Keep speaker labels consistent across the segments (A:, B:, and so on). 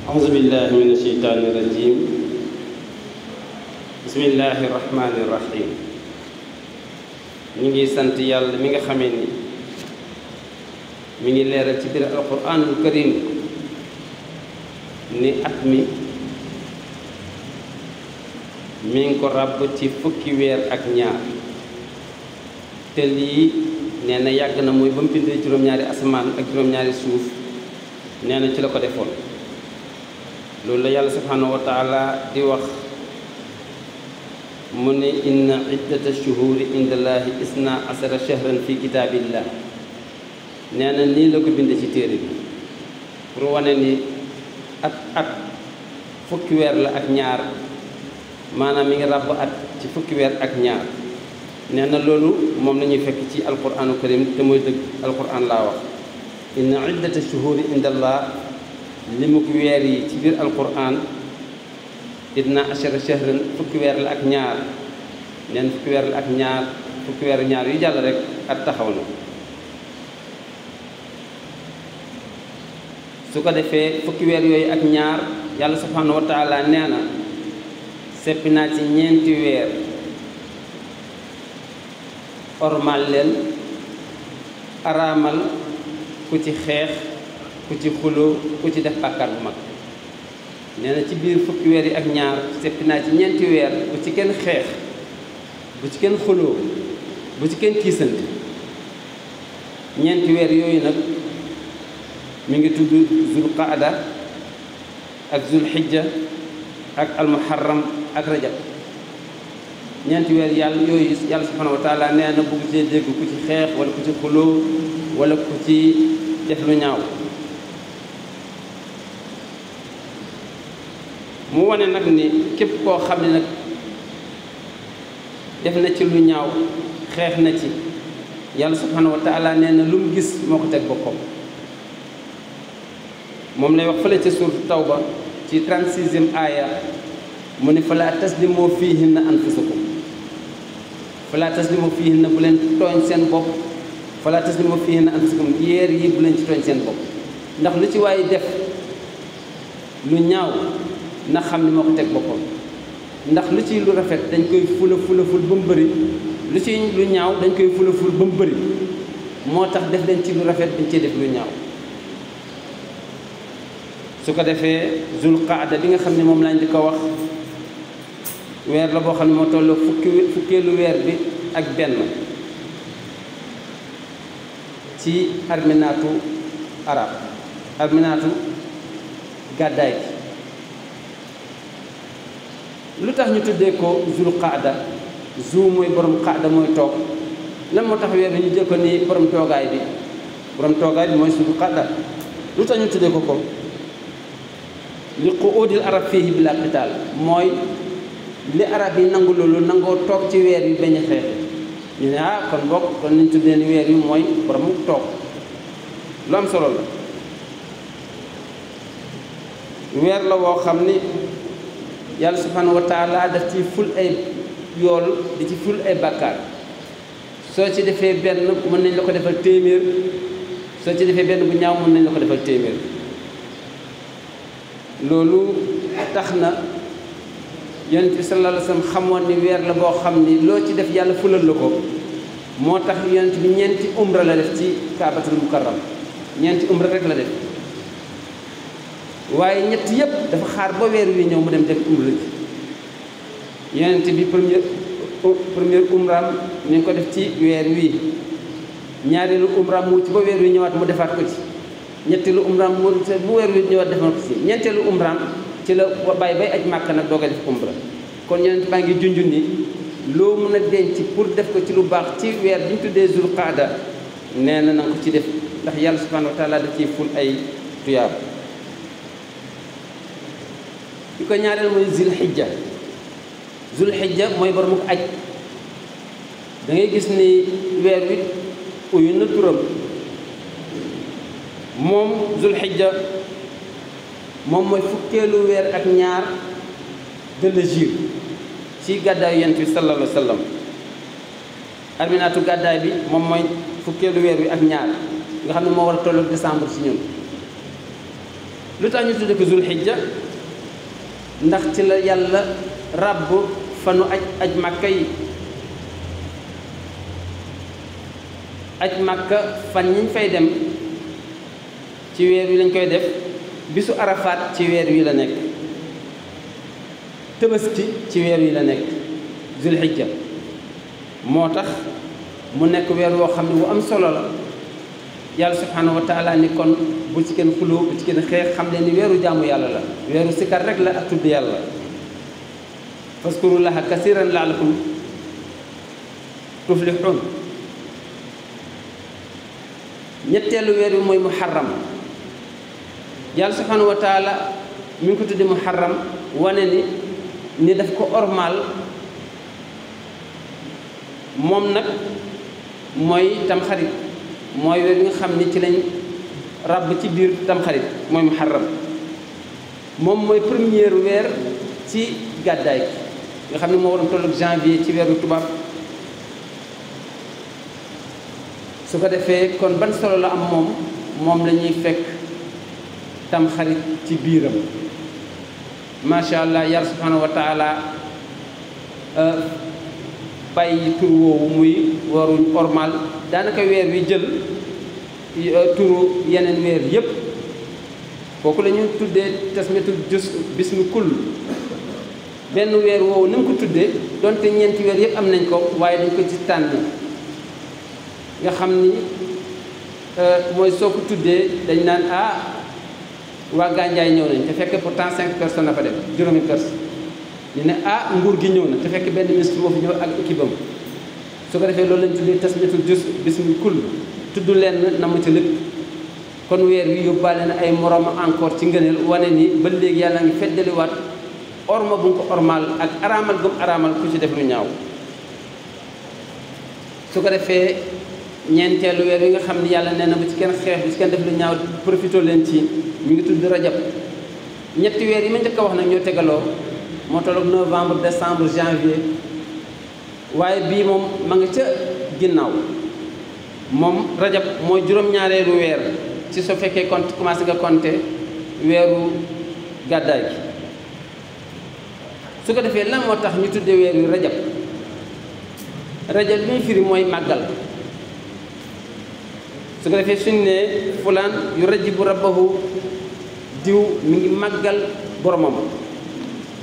A: أعوذ بالله من الشيطان الرجيم بسم الله الرحمن الرحيم ñu ngi sant yàlla mi nga xamee ni mi ngi leeral ci biir alquranul karim ni at mi ngi ko ràbb ci fukki weer ak ñaar te lii nee na yàgg na mooy ba mu bindee juróom-ñaari asamaan ak juróom-ñaari suuf nee na ci la ko defoon loolu la yàlla subhanahu wa taala di wax mu ne inna iddata shuhuri indallahi isna asara shahran fi kitaabillah nee na nii la ko bind ci téere bi pour wane ni at fukki weer la ak ñaar maanaam mi ngi ràbb at ci fukki weer ak ñaar nee na loolu moom la ñuy fekk ci alquranu karim te mooy dëgg alquran laa wax inna iddata shuhuri indallah li mu ko weer yi ci biir alquran idna ashara shahran fukki weer la ak ñaar neen fukki weer la ak ñaar fukki weer ñaar yu jàll rek at taxaw na su ko defee fukki weer yooyu ak ñaar yàlla subhanahu wa taala nee na seppi naa ci ñeenti weer ormal leen araamal ku ci xeex ku ci xuloo ku ci def bàkkaar bu mag nee na ci biir fukki weer yi ak ñaar seppi naa ci ñeenti weer bu ci kenn xeex bu ci kenn xuloo bu ci kenn kiisante ñeenti weer yooyu nag mi ngi tudd zul qaada ak zul xijja ak almuharram ak rajab ñeenti weer yàlla yooyu yàlla subhanahu wa taala nee na bugg cee dégg ku ci xeex wala ku ci xuloo wala ku ci def lu ñaaw mu wane nag ni képp koo xam ne nag def na ci lu ñaaw xeex na ci yàlla subhanahu wa taala nee na lu mu gis moo ko teg boppam moom lay wax fële ca suur tawba ci 36e aaya mu ne falaa taslimu fiihinna anfusakum falaa taslimu fiihinna bu leen tooñ seen bopp falaa taslimu fiihinna anfusakum yeer yi bu leen ci tooñ seen bopp ndax lu ci waaye def lu ñaaw na xam ni moo ko teg boppam ndax lu ci lu rafet dañ koy fula ba mu bëri lu ci lu ñaaw dañ koy fula ba mu bëri moo tax def leen ci lu rafet dañ cee def lu ñaaw su ko defee zul qaada bi nga xam ne moom lañ di ko wax weer la boo xam ne moo toll fukkeelu weer bi ak benn ci arminaatu arab arminaatu gàddaay gi lu tax ñu tuddee ko zul qaada zu mooy borom qaada mooy toog lan moo tax weer bi ñu jël ko ni borom toogaay bi mooy zul qaada lu tax ñu tuddee ko ko li qu'udil arab fiihi bila qitaal mooy li arab yi nangu loolu nangoo toog ci weer yu bañ a xeex ñu ne kon bokk kon niñ tuddee ni weer yu mooy borom toog lu am solo la weer la woo xam ni yàlla subhanahu wa taala daf ci ful ay yool di ci ful ay bàkkaar soo ci defee benn mën nañ la ko defal téeméer soo ci defee benn bu ñaaw mën nañ la ko defal téeméer loolu tax na yonent bi sallallahu alayhi wa sallam xamoon ni weer la boo xam ni loo ci def yàlla fulal la ko moo tax yonent bi ñeenti umra la def ci kaabatul mukarram ñeenti umra rek la def waaye ñett yépp dafa xaar ba weer wi ñëw mu dem def umra ji yonent bi première umraam ni ngi ko def ci weer wi ñaareelu umraam mu ci ba weer wi ñëwaat mu defaat ko ci ñetteelu umraam mu bu weer wi ñëwaat defaat ko ci ñeenteelu umraam ci la bàyyi bay aj màkk nag doog a def umra kon yonent baa ngi junjun ni loo mën a denc pour def ko ci lu baax ci weer bi ñu tuddee zul qaada nee na ko ci def ndax yàlla subhanahu wa taala daf ciy ful ay tuyaab bi ko ñaareel mooy zul xijja mooy borom ko aj da ngay gis ni weer wi uyu na turam moom zul xijja moom mooy fukkeelu weer ak ñaar de l'hégire ci gàddaayu yonent bi sallallahu alayhi wa sallam arminaatu gàddaay bi moom mooy fukkeelu weer wi ak ñaar nga xam ne moo war a tollu décembre ci ñun lu tax ñu tudde ko zulhijja ndax ci la yàlla ràbb fanu aj màkka yi. aj màkka fan ñiñ fay dem ci weer wi lañ koy def, bisu arafaat ci weer wi la nekk, tëbaski ci weer wi la nekk, zulhijja moo tax mu nekk weer woo xam ne wu am solo la. yàlla subhanahu wa taala ni kon bu ci kenn xuloo bu ci kenn xeex, xam leen ni weeru jaamu yàlla la, weeru sikar rek la ak tudd yàlla. faskurullaha kasiran la'allakum tuflihun. ñetteelu weer wi mooy muharram. yàlla subhanahu wa taala mi ngi ko tudde muharram wane ni daf ko ormaal. moom nag mooy tamxarit, mooy weer wi nga xam ni ci lañ ràbb ci biir tamxarit, mooy muharram. moom mooy premier weer ci gàddaay nga xam ne moo waroon tollu janvier ci weeru tubaab. su ko defee kon ban solo la am moom la ñuy fekk tamxarit ci biiram. macha allah yàlla subhanahu wa taala bàyyi tur woowu muy waruñ ormal, daanaka weer wi jël turu yeneen weer yépp. kooku la ñu tuddee tasmitul jus bismi kull. benn weer woowu na nga ko tuddee donte ñeenti weer yépp am nañ ko, waaye dañ ko ci tànn nga xam ni mooy soo ko tuddee dañ naan waa Gandiaye ñëw nañ te fekk pourtant 5 personnes la fa dem, juróomi personnes. ñu ne nguur gi ñëw na te fekk benn ministre moo fi ñëw ak équipe am. su ko defee loolu lañ tuddee tasmitul jus bismi kull, tudd leen na mu ci lépp. kon weer wi yóbbaale na ay moroom encore ci ngëneel, wane ni ba léegi yàlla ngi feddaliwaat orma bu nga ko ormal ak araamal gum araamal ku ci def lu ñaaw. su ko defee ñeenteelu weer wi nga xam ni yàlla nee na bu ci kenn xeex, bu ci kenn def lu ñaaw, profité leen ci, ñu ngi tudd rajab. ñetti weer yi ma njëkk a wax nag ñoo tegaloo, moo tolloog novembre décembre janvier, waaye bii moom ma nga ca ginnaaw. moom rajab mooy juróom-ñaareelu weer ci soo fekkee compte commencé nga compter weeru gàddaay gi. su ko defee lan moo tax ñu tuddee weer wi rajab. rajab li muy firi mooy màggal. su ko defee suñ ne fulaan yu rajibu rabbahu, diw mi ngi màggal boromam.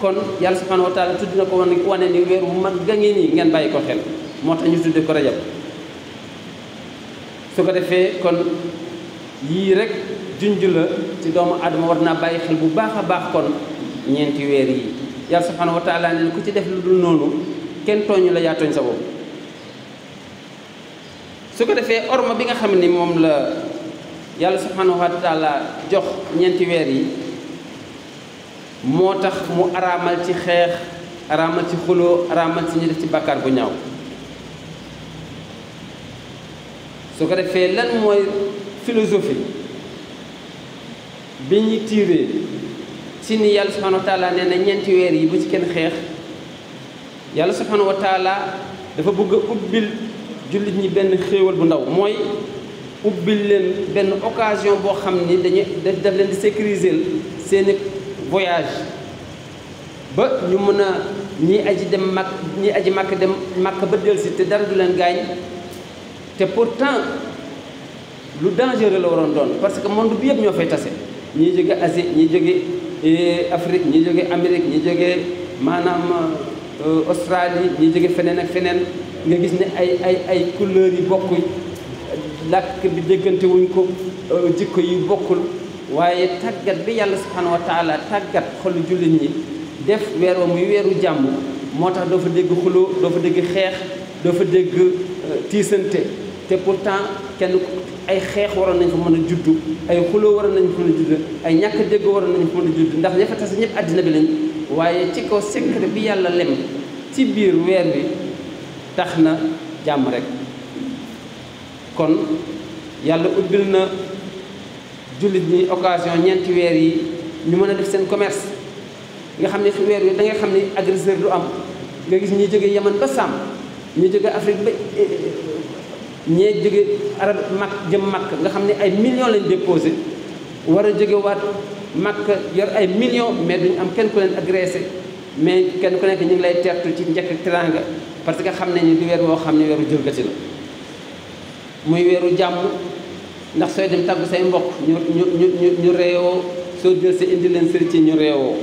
A: kon yàlla subhanahu wa taala tudd na ko wane ni weer bu mag ga ngi nii, ngeen bàyyi ko xel, moo tax ñu tudde ko rajab. su ko defee kon yii rek junj la ci doomu adama, war naa bàyyi xel bu baax a baax kon ñeenti weer yi. yàlla subhanahu wa taala ne ku ci def lu dul noonu kenn tooñu la, yaa tooñ sa bopp. su ko defee orma bi nga xam ni moom la yàlla subhanahu wa taala jox ñeenti weer yi, moo tax mu araamal ci xeex, araamal ci xuloo, araamal ci ñu def ci bàkkaar bu ñaaw. su ko defee lan mooy philosophie bi ñu tiiree ci ni yàlla subhanahu wa taala nee na ñeenti weer yi bu ci kenn xeex. yàlla subhanahu wa taala dafa bëgg a ubbil jullit ñi benn xéewal bu ndaw, mooy ubbil leen benn occasion boo xam ni daf leen di sécuriser seeni voyage, ba ñu mën a ñii aji màkk dem màkk ba dellusi te dara du leen gaañ. te pourtant lu dangereux la waroon doon, parce que monde bi yëpp ñoo fay tase, ñii jóge Asie, ñii jóge Afrique, ñii jóge Amérique, ñii jóge maanaam Australie, ñii jóge feneen ak feneen. nga gis ne ay couleurs yi bokkul, làkk bi déggante wuñ ko, jikko yi bokkul, waaye tàggat bi yàlla subhanahu wa taala tàggat xolu jullit ñi def weer wa muy weeru jàmm, moo tax doo fa dégg xuloo, doo fa dégg xeex, doo fa dégg tiisante. te pourtant kenn ay xeex waroon nañ fa mën a juddu, ay xuloo waroon nañ fa mën a juddu, ay ñàkk dégg waroon nañ fa mën a juddu, ndax ña fa tase ñëpp àddina bi lañ. waaye ci kaw secret bi yàlla lem ci biir weer bi tax na jàmm rek. kon yàlla ubbil na jullit ñi occasion ñeenti weer yi ñu mën a def seen commerce, nga xam ne weer wi da ngay xam ne agresseur du am. nga gis ñi jóge Yaman ba Sàmm, ñi jóge Afrique ba ñee jóge arab mag jëm Makka, nga xam ne ay millions lañ déposé, war a jóge waat Makka yor ay millions mais duñ am kenn ku leen agressé mais kenn ku nekk ñu ngi lay tertu ci njëkk ak teraanga parce que xam nañu di weer woo xam ne weeru jëlgati la muy weeru jàmm ndax sooy dem tàggu say mbokk ñu réewoo soo jël si indi leen sëri ci ñu réewoo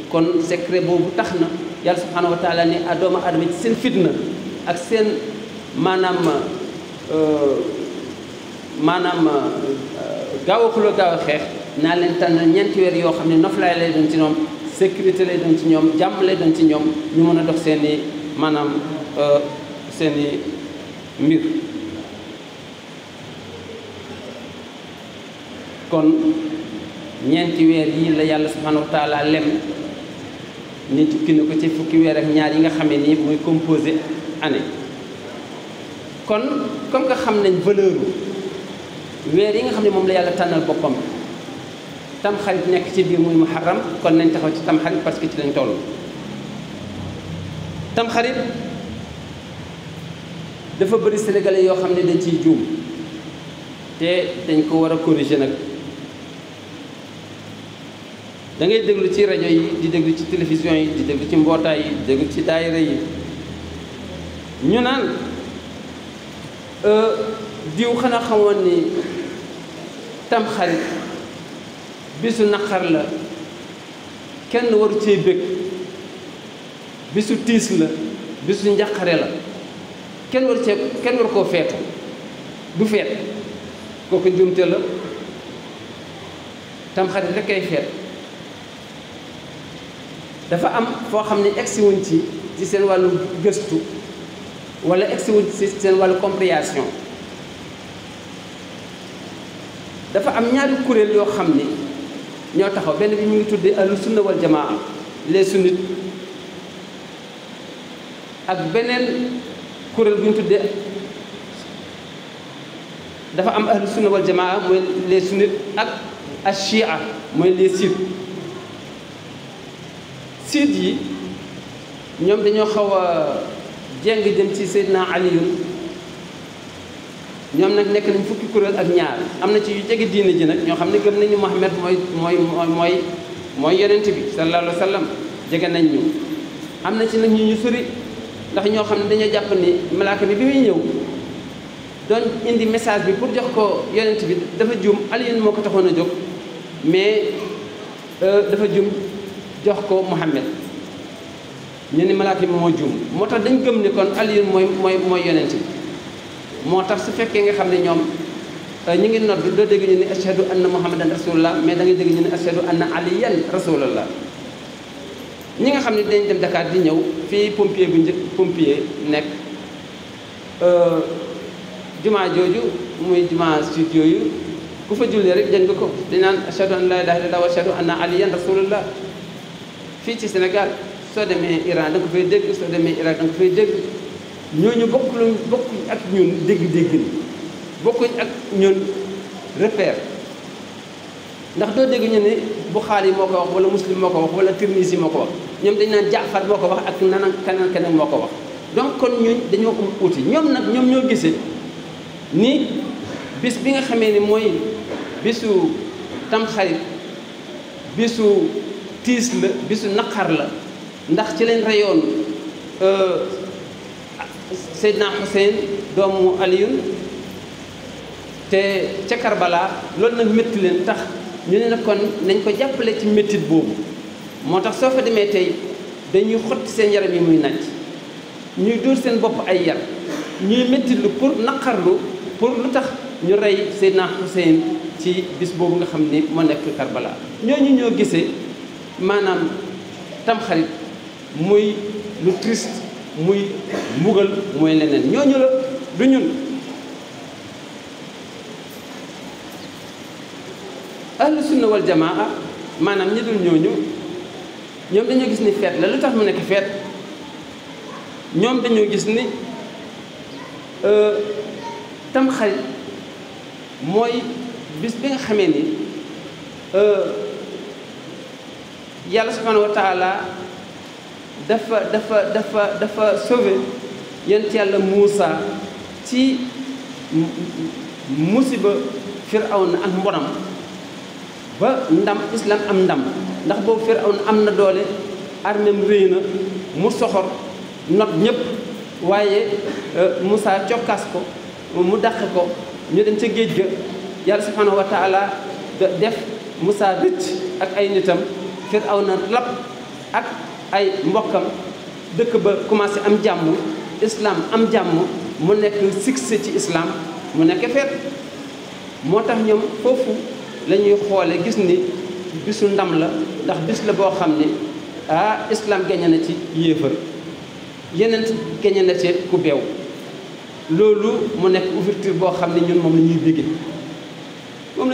A: kon secret boobu tax na yàlla subhanahu wa taala ni doomu aadama ci seen fitna ak seen maanaam gaaw a xuloo gaaw a xeex naa leen tànn ñeenti weer yoo xam ne noflaay lay doon ci ñoom sécurité lay doon ci ñoom jàmm lay doon ci ñoom ñu mën a dox seen i maanaam seen i mbir kon ñeenti weer yi la yàlla subhanahu wa taala lem ni tukki na ko ci fukki weer ak ñaar yi nga xamee ni mooy composé année kon comme que xam nañ valeur weer yi nga xam ne moom la yàlla tànnal boppam tamxarit nekk ci biir muy muharram kon nañ taxaw ci tamxarit parce que ci lañ toll tamxarit dafa bëri sénégalais yoo xam ne dañ ciy juum te dañ ko war a corriger nag da ngay déglu ci rajo yi di déglu ci télévision yi di déglu ci mbootaay yi di déglu ci daayira yi ñu naan diw xanaa xamoon ni tamxarit bisu naqar la kenn waru cee bëgg bisu tiis la bisu njaqare la kenn waru koo feetu du feet kooku njuumte la tamxarit rek kay feet dafa am foo xam ne egsi wuñ ci seen wàllu gëstu wala egsi wuñ ci seen wàllu compréhension dafa am ñaari kuréel yoo xam ni ñoo taxaw benn bi ñu ngi tuddee ahlu sunna wal jamaa les sunnites ak beneen kuréel bu ñu tuddee dafa am ahlu sunna wal jamaa mooy les sunnites ak ashia mooy les siit siit yi ñoom dañoo xaw a jeng jëm ci Seydina Aliyun ñoom nag nekk nañ fukki kuréel ak ñaar am na ci yu jege diine ji nag ñoo xam ne gëm nañu Muhammad mooy yonent bi sallallahu alayhi wa sallam jege nañ ñu am na ci nag ñu sori ndax ñoo xam ne dañoo jàpp ni malaaka bi muy ñëw doon indi message bi pour jox ko yonent bi dafa juum Aliyun moo ko taxoon a jóg mais dafa juum jox ko Muhammad ñu ni malaaka bi moo juum moo tax dañ gëm ne kon Aliyun mooy yonent bi moo tax su fekkee nga xam ne ñoom ñu ngi nodd doo dégg ñu ne ashhadu anna muhammadan rasulullah mais da ngay dégg ñu ne ashhadu anna aliyan rasulullah ñi nga xam ne dañ dem Dakar di ñëw fii pompier nekk jumaa jooju muy jumaa suite yooyu ku fa jullee rek jëng ko dañ naan ashhadu an la ilaha illallah wa ashhadu anna aliyan rasulullah fii ci Sénégal soo demee Iran da nga ko fay dégg soo demee Irak da nga ko fay dégg ñooñu bokkuñ ak ñun dégg-dégg ni bokkuñ ak ñun repère ndax doo dégg ñu ne Buxaari moo ko wax wala Muslim moo ko wax wala Tirmisi moo ko wax ñoom dañ naan Jaafar moo ko wax ak nanan keneen moo ko wax donc kon ñun dañoo uti ñoom nag ñoom ñoo gisee ni bis bi nga xamee ni mooy bisu tamxarit bisu tiis la bisu naqar la ndax ci leen reyoon Seydina Hussein doomu Aliyun te ca Karbala loolu nag métti leen tax ñu ne nag kon nañ ko jàppale ci méttit boobu moo tax soo fa demee tey dañuy xotti seen yaram yi muy nàcc ñuy dóor seen bopp ay yar ñuy méttitlu pour naqarlu pour lu tax ñu rey Seydina Hussein ci bis boobu nga xam ni moo nekk Karbala ñooñu ñoo gisee maanaam tamxarit muy lu triste muy mbugal mooy leneen ñooñu la du ñun ahlu sunna wal jamaa maanaam ñi dul ñooñu ñoom dañoo gis ni feet la lu tax mu nekk feet ñoom dañoo gis ni tamxarit mooy bis bi nga xamee ni yàlla subhanahu wa taala dafa sauvé yonent yàlla Muusa ci musiba Firawna ak mbonam ba ndam islam am ndam ndax boobu Firawna am na doole armeem réy na mu soxor not ñëpp waaye Moussa cokkaas ko mu dàq ko ñu dem ca géej ga yàlla subhanahu wa taala def Moussa rëcc ak ay nitam Firawna lab ak ay mbokkam dëkk ba commencé am jàmm islam am jàmm mu nekk succès ci islam mu nekk feet moo tax ñoom foofu la ñuy xoole gis ni bisu ndam la ndax bis la boo xam ne islam gañe na ci yéefar yeneen gañe na ci ku beew loolu mu nekk ouverture boo xam ne ñun moom la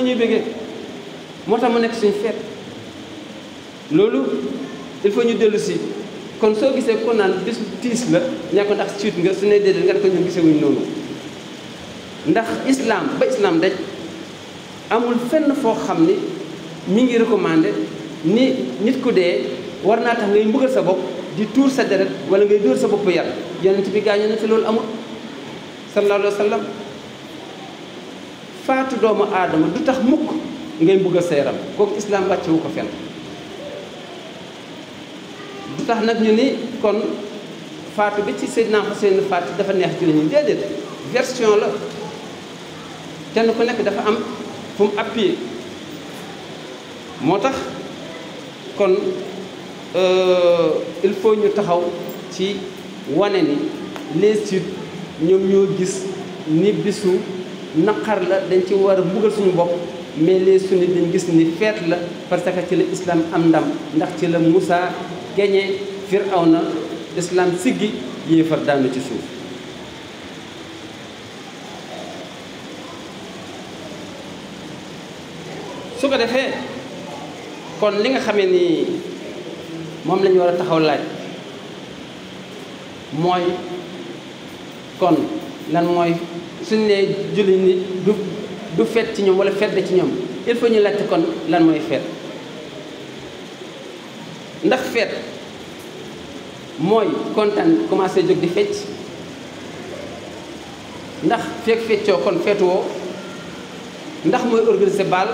A: ñuy béggee moo tax mu nekk suñu feet loolu il faut ñu dellu si kon soo gisee ko naan bisu tiis la ne ko ndax suite nga su ne déedéet nga ne ko ñu gisewuñ noonu ndax islam ba islam daj amul fenn foo xam ni mi ngi recommandé ni nit ku dee war naa tax ngay mbugal sa bopp di tuur sa deret wala ngay dóor sa bopp yar yonent bi gaañu na te loolu amul sallallahu alayhi wa sallam faatu doomu aadama du tax mukk ngay mbugal sa yaram kooku islam wàccewu ko fenn du tax nag ñu ni kon faatu bi ci Seydina Xuseyn faatu dafa neex ci la ñu déedéet version la kenn ku nekk dafa am fu mu appuyé moo tax kon il faut ñu taxaw ci wane ni les Sud ñoom ñoo gis ni bisu naqar la dañ ci war a buggal suñu bopp mais les sunnites dañ gis ni feet la parce que ci la islam am ndam ndax ci la Moussa gañe Firawna islam siggi yéefar daanu ci suuf su ko defee kon li nga xamee ni moom la ñu war a taxaw laaj mooy kon lan mooy suñ nee julli ni du feet ci ñoom wala feet da ci ñoom il faut ñu laajte kon lan mooy feet ndax feet mooy kontaan commencé jóg di fecc ndax feek feccoo kon feetu woo ndax mooy organiser bal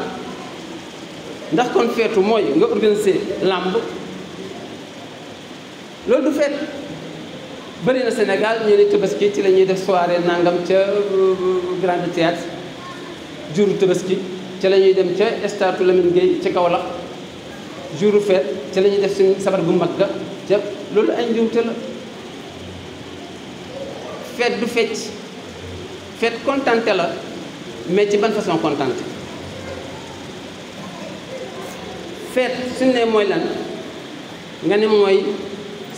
A: ndax kon feetu mooy nga organiser làmb loolu du feet bëri na Sénégal ñu ne Tabaski ci la ñuy def soirée nangam ca Grand Théâtre jouru Tabaski ca la ñuy dem ca stade Lamine Gueye ca Kaolack jouru feet ca la ñuy def suñu sabar bu mag ga ca loolu ay njuumte la feet du fecc feet kontante la mais ci ban façon kontante feet suñu ne mooy lan nga ne mooy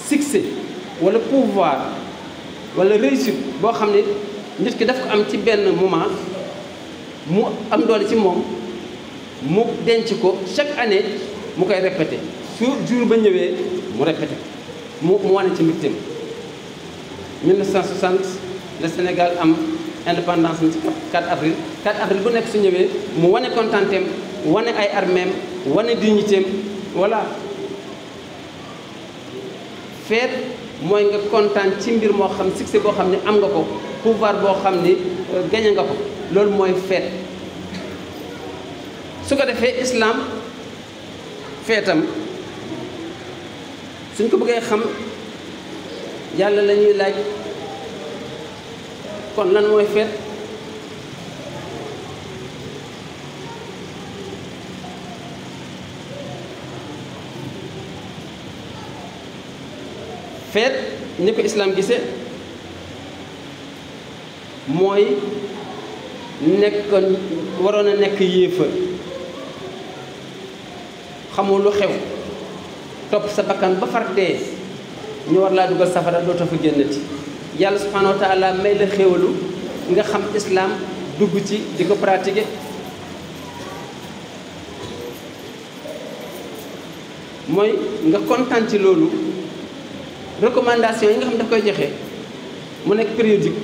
A: succès wala pouvoir wala réussite boo xam ne nit ki daf ko am ci benn moment mu am doole ci moom mu denc ko chaque année mu koy répété su jour ba ñëwee mu répété mu wane ci mbégteem 1960 le Sénégal am indépendance ci 4 avril 4 avril bu nekk su ñëwee mu wane kontaanteem wane ay armeem wane dignitéem voilà feet mooy nga kontaan ci mbir moo xam succès boo xam ne am nga ko pouvoir boo xam ne gañe nga ko loolu mooy feet su ko defee islam feetam suñ ko bëggee xam yàlla la ñuy laaj kon lan mooy feet feet ni ko islam gisee mooy nekkoon waroon a nekk yéefar xamul lu xew topp sa bakkan ba far dee ñu war laa dugal safara dootoo fa génnati yàlla subhanahu wa taala may la xéwalu nga xam islam dugg ci di ko pratiquer mooy nga kontaan ci loolu recommandation yi nga xam daf koy joxe mu nekk périodique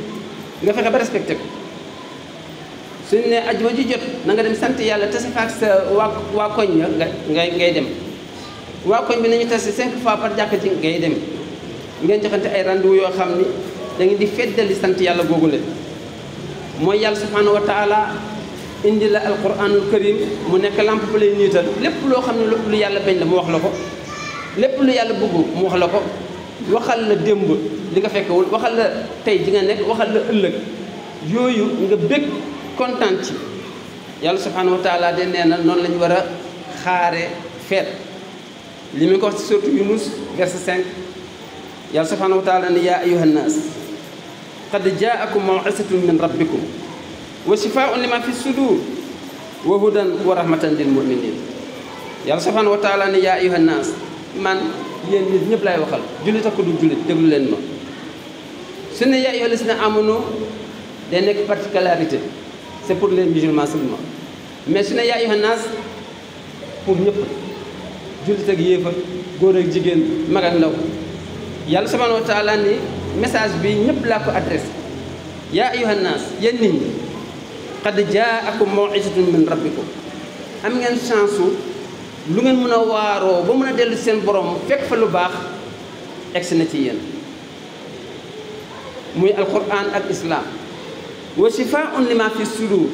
A: nga fexe ba respecté ko suñu ne ajuma ji jot na nga dem sant yàlla tase fa ak sa waa koñ ya ngay dem waa koñ bi nañu tase 5 fois par jàkk ci ngay dem ngeen joxante ay rendez-vous yoo xam ni da ngeen di feddali sant yàlla googu leen mooy yàlla subhanahu wa taala indi la alquranul karim mu nekk lampe bu lay niital lépp loo xam ne lu yàlla bañ la mu wax la ko lépp lu yàlla bëgg mu wax la ko waxal la démb li nga fekkewul waxal la tey ji nga nekk waxal la ëllëg yooyu nga bég kontaan ci yàlla subhanahu wa taala de nee na noonu la ñu war a xaare feet li mu ko wax ci sourate Yunus verset 5 yàlla subhanahu wa taala ne yaa ayyuha nnaas qad jaakum maw'izatun min rabbikum wa shifaa'un lima fi sudur wa hudan wa rahmatan lil mu'minin yàlla subhanahu wa taala ne yaa ayyuha nnaas man yéen nit ñëpp lay waxal jullit ak ku dul jullit déglu leen ma su ne yaa ayyuha llaziina aamanu day nekk particularité c'est pour les musulmans seulement mais su ne yaa ayyuha nnaas pour ñëpp jullit ak yéefar góor ak jigéen mag ak ndaw yàlla subhanahu wa taala ni message bi ñëpp laa ko adressé yaa ayyuha nnaas yéen nit ñi qad jaakum maw'izatun min rabbikum am ngeen chance lu ngeen mën a waaroo ba mën a dellu seen borom fekk fa lu baax egsi na ci yéen muy alquran ak islam wa shifaa'un lima fi sudur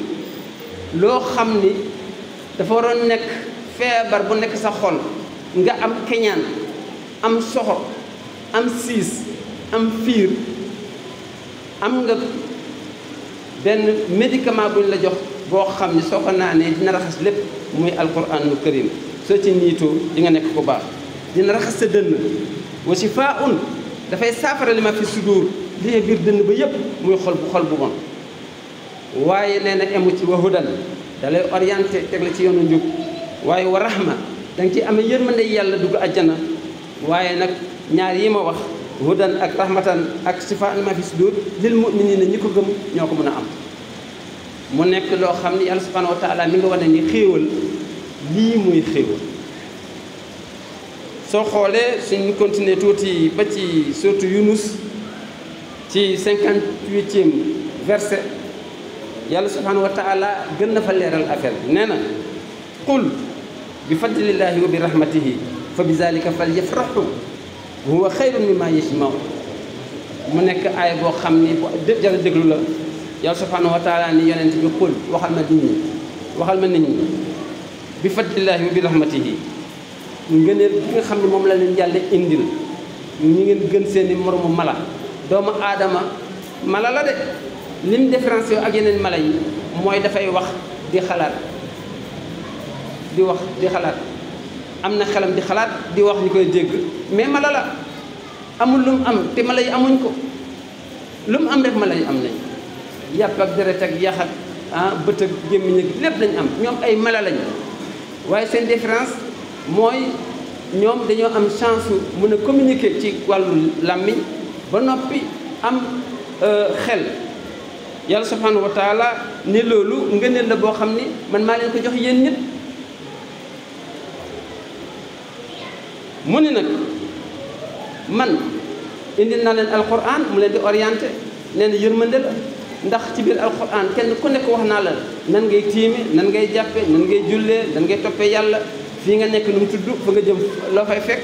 A: loo xam ni dafa waroon nekk feebar bu nekk sa xol nga am keñaan am soxor am siis am fiir am nga benn médicament bu ñu la jox boo xam ni soo ko naanee dina raxas lépp muy alquranul karim soo ci niitoo di nga nekk ku baax dina raxas sa dënn wa shifaa'un dafay saafara li ma fi sudur li biir dënn ba yépp muy xol bu bon waaye nee na emu ci wa hudan da lay orienté teg la ci yoonu njub waaye wa rahma da nga ci amee yërmande yàlla dugg àjjana waaye nag ñaar yi ma wax hudan ak rahmatan ak shifaa'un lima fi sudur lil mu'minina ñi ko gëm ñoo ko mën a am mu nekk loo xam ni yàlla subhanahu wa taala mi nga wane ni xéewal lii muy xéewal soo xoolee suñu continuer tuuti ba ci sourate Yunus ci 58e verset yàlla subhanahu wa taala gën na fa leeral affaire bi nee na qul bi fadlillahi wa bi rahmatihi fa bi zalika falyafrahu huwa xayrun mimma yajma'un mu nekk aay boo xam ni bu jara déglu la yàlla subhanahu wa taala ni yonent bi qul waxal ma nit ñi bi fadlillahi wa bi rahmatihi ngëneel bi nga xam ne moom la leen yàlla indil ñu ngeen gën seeni moromu mala doomu aadama mala la de lim différencié ak yeneen mala yi mooy dafay wax di xalaat di wax di xalaat am na xelam di xalaat di wax ñu koy dégg mais mala la amul lu mu am te mala yi amuñ ko lu mu am rek mala yi am nañ yàpp ak deret ak yax ak bët ak gémmiñ ak lépp lañ am ñoom ay mala lañ waaye seen différence mooy ñoom dañoo am chance mën a communiquer ci wàllu làmmiñ ba noppi am xel yàlla subhanahu wa taala ni loolu ngëneel la boo xam ni man maa leen ko jox yéen nit mu ni nag man indil naa leen alquran mu leen di orienté nee na yërmande la ndax ci biir alquran kenn ku nekk wax naa la nan ngay tiime nan ngay jàppe nan ngay jullee nan ngay toppee yàlla fii nga nekk nu mu tudd fa nga jëm loo fay fekk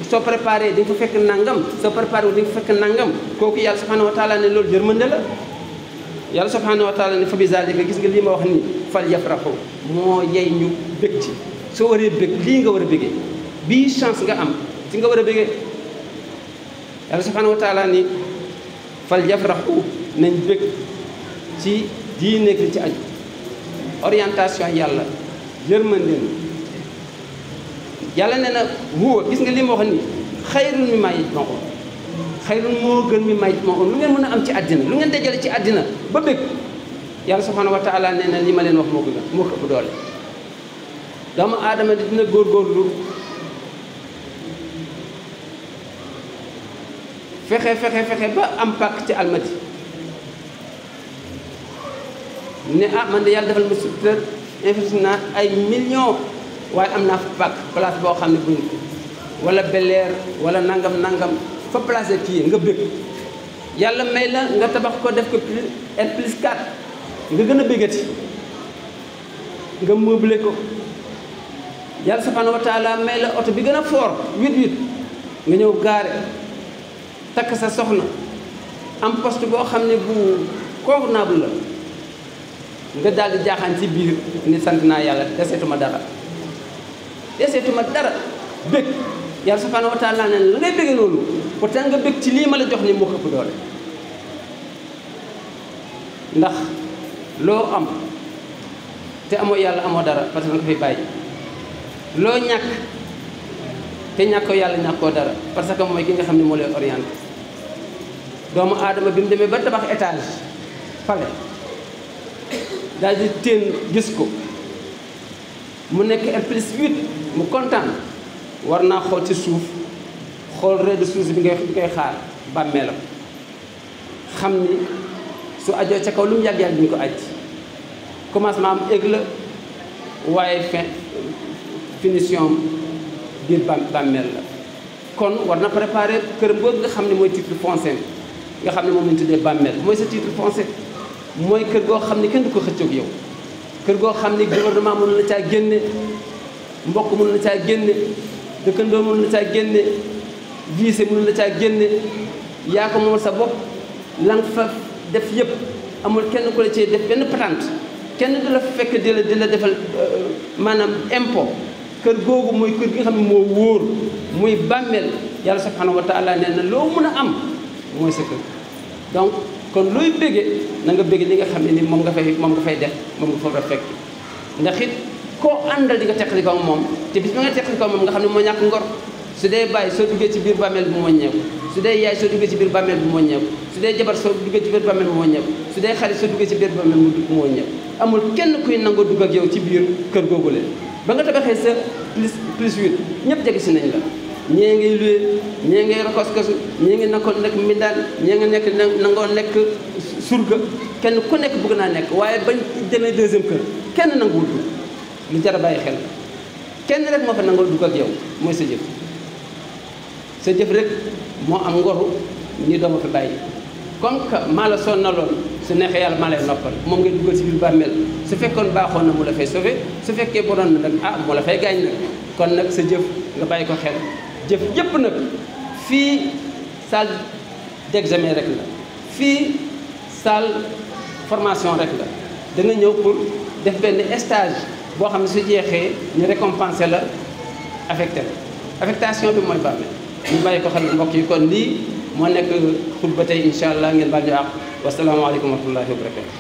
A: soo préparé di nga fa fekk nangam soo préparé di nga fa fekk nangam kooku yàlla subhanahu wa taala ne loolu yërmande la yàlla subhanahu wa taala ne fa bi zalika gis nga lii ma wax ni fal yafrahu moo yey ñu bég ci soo waree bég lii nga war a bégee bii chance nga am ci nga war a bégee yàlla subhanahu wa taala ni fal yafrahu nañ bég ci diine gi ci aju orientation yàlla yërmande yàlla nee na huwa gis nga li ma wax ni xayrun mimmaa yajma'uun xayrun moo gën mimmaa yajma'uun lu ngeen mën a am ci àddina lu ngeen dajale ci àddina ba bëgg yàlla subhanahu wa taala nee na li ma leen wax moo ko gën moo ko ëpp doole doomu aadama di dina góorgóorlu fexe ba am pàkk ci almadi ne man de yàlla defal ma sutura investi naa ay millions waaye am naa fa pàkk place boo xam ne buñ wala beleer wala nangam fa placé kii nga bëgg yàlla may la nga tabax ko def ko R+4 nga gën a bëggati nga meublé ko yàlla subhanahu wa taala may la oto bi gën a fort 8-8 nga ñëw gaare takk sa soxna am poste boo xam ne bu convenable la nga daal di jaaxaan ci biir ni sant naa yàlla deseetuma dara bëgg yàlla subhanahu wa taala ne la ngay bëggee loolu pourtant nga bëgg ci lii ma la jox ni moo ëpp doole ndax loo am te amoo yàlla amoo dara parce que nga ko fi bàyyi loo ñàkk te ñàkkoo yàlla ñàkkoo dara parce que mooy ki nga xam ne moo lay orienté doomu aadama bi mu demee ba tabax étage pale daal di teen gis ko mu nekk R+8 mu kontaan war naa xool ci suuf xool rez-de-chaussée bi ngay xaar bàmmeelam xam ni su ajoo ca kaw lu mu yàgg-yàgg duñu ko aj commencement am égg la waaye finition biir bàmmeel la kon war na préparer këram boobu nga xam ne mooy titre foncier nga xam ne moom lañu tuddee bàmmeel mooy sa titre foncier mooy kër goo xam ne kenn du ko xëccoog yow kër goo xam ne gouvernement mënu la caa génne mbokk mënu la caa génne dëkkandoo mënu la caa génne vice mënu la caa génne yaa ko moom sa bopp la nga fa def yëpp amul kenn ku la cee def benn patente kenn du la fekk di la defal maanaam impôt kër googu mooy kër gi nga xam ne moo wóor muy bàmmeel yàlla subhanahu wa taala nee na loo mën a am mooy sa kër donc kon looy bëggee na nga bëggee li nga xam ne ni moom nga fay def moom nga fa fekk ndax it koo àndal di nga teqali ko moom te bis ba nga teqali ko moom nga xam ne moo ñàkk ngor su dee bàyyi soo duggee ci biir bàmmeel bi moo ñeeku su dee yaay soo duggee ci biir bàmmeel bi moo ñeeku su dee jabar soo duggee ci biir bàmmeel bi moo ñeeku su dee xarit soo duggee ci biir bàmmeel moo ñeeku amul kenn kuy nangoo dugg ak yow ci biir kër googu leen ba nga tabaxee sa +8 ñëpp jege si nañ la ñee ngay luye ñee ngay rokoskasu ñee ngi nekkoon nekk mbindaan ñee nga nekk nangoo nekk surga kenn ku nekk bëgg naa nekk waaye bañ demee deuxième kër kenn nanguwul dugg lu jar a bàyyi xel kenn rek moo fa nangoo dugg ak yow mooy sa jëf rek moo am ngoru ni dooma fi bàyyi comme que maa la sonnaloon su neexee yàlla maa lay noppal moom ngay duggal ci biir bàmmeel su fekkoon baaxoon na mu la fay sauvé su fekkee bonoon na nag mu la fay gaañ nag kon nag sa jëf nga bàyyi ko xel jëf yëpp nag fii salle d'examen rek la fii salle formation rek la da nga ñëw pour def benn stage boo xam ne su jeexee ñu récompenser la affecté la affectation bi mooy bàmmeel ñu bàyyi ko xel mbokk yi kon lii moo nekk xutba tey incha allah ngeen baal ñu àq wasalaamaaleykum wa rahmatullahi wa barakatu